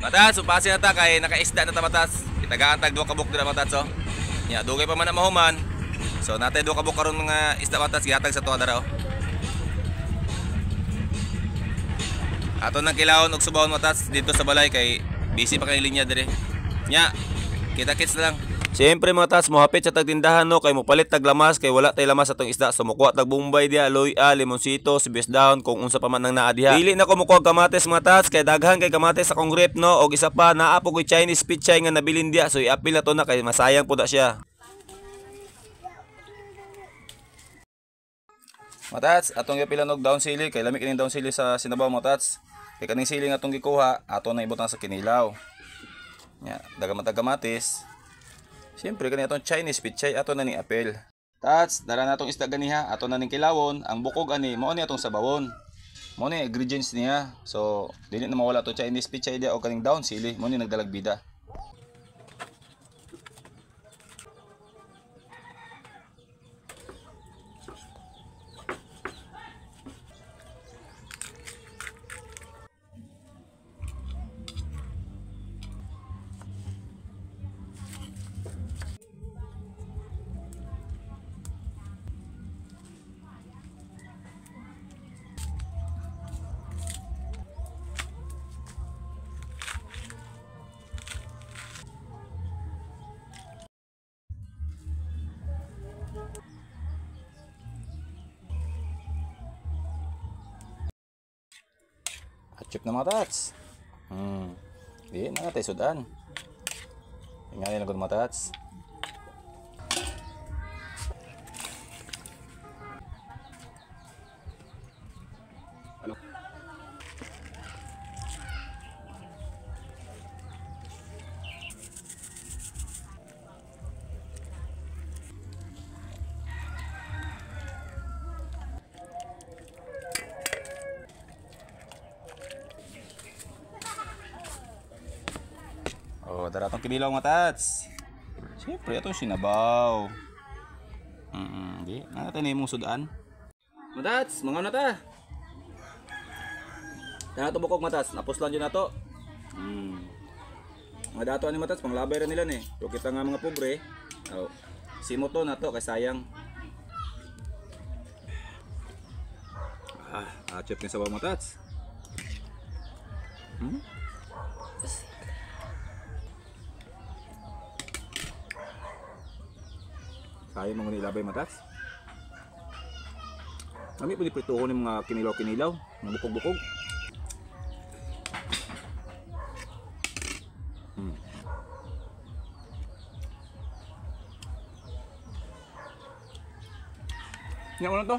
Matats, upasi na ta kay nakaisda na ta matats. Itagaan tag duha ka buok dira matats oh. Nya dugay pa man na mahuman. So natay duha ka buok karon mga isda matats gihatag sa tuwa dara oh. Ato nang kilawon og subahon matats dito sa balay kay busy pa kay linya dire. Nya, kita kits na lang. Siyempre mga tats, mohapit sa tagtindahan no kay mopalit tag lamas kay wala tay lamas atong isda. So mokuha tag bombay diha, loy-a, limoncito, sibuyas dahon kung unsa pa man ang naa diha. Dili na ko mokuha kamatis mga tats kay daghan kay kamatis sa akong rep no og isa pa naa po koy Chinese pichay nga nabilin diha. So iapil na to na kay masayang po da siya. Matats, atong giapilan og daon sili kay lami kining daon sili sa sinabaw mga tats. Kay kaning sili nga atong gikuha, ato na ibutang sa kinilaw. Nya, daghan tag kamatis. Siyempre kani atong Chinese pichay ato na ning apel. Tats, dara na atong isda ganiha, ato na ning kilawon, ang bukog ani mao ni atong sabawon. Mao ni ingredients niya. So, dili na mawala atong Chinese pichay diha o kaning daon sili, mao ni nagdalag bida. Chip na mga tats. Di na tayo sudan. Ingani lang mga tats. Ano? Oh, dara atong kinilaw mga tats. Siyempre atong sinabaw. Di na natin imong sudan. Mga tats, mga na ta. Dara ato bukog mga tats, napuslan jud nato. Mga dato ani mga tats, panglabay ra nila ni. So kita nga mga pobre. Oh, simo to nato kay sayang. Achip ni sabaw mga tats. Sayo mga nilabay matats. Kami pwede prito ko ng mga kinilaw-kinilaw, mga bukog-bukog. Nga mo na to.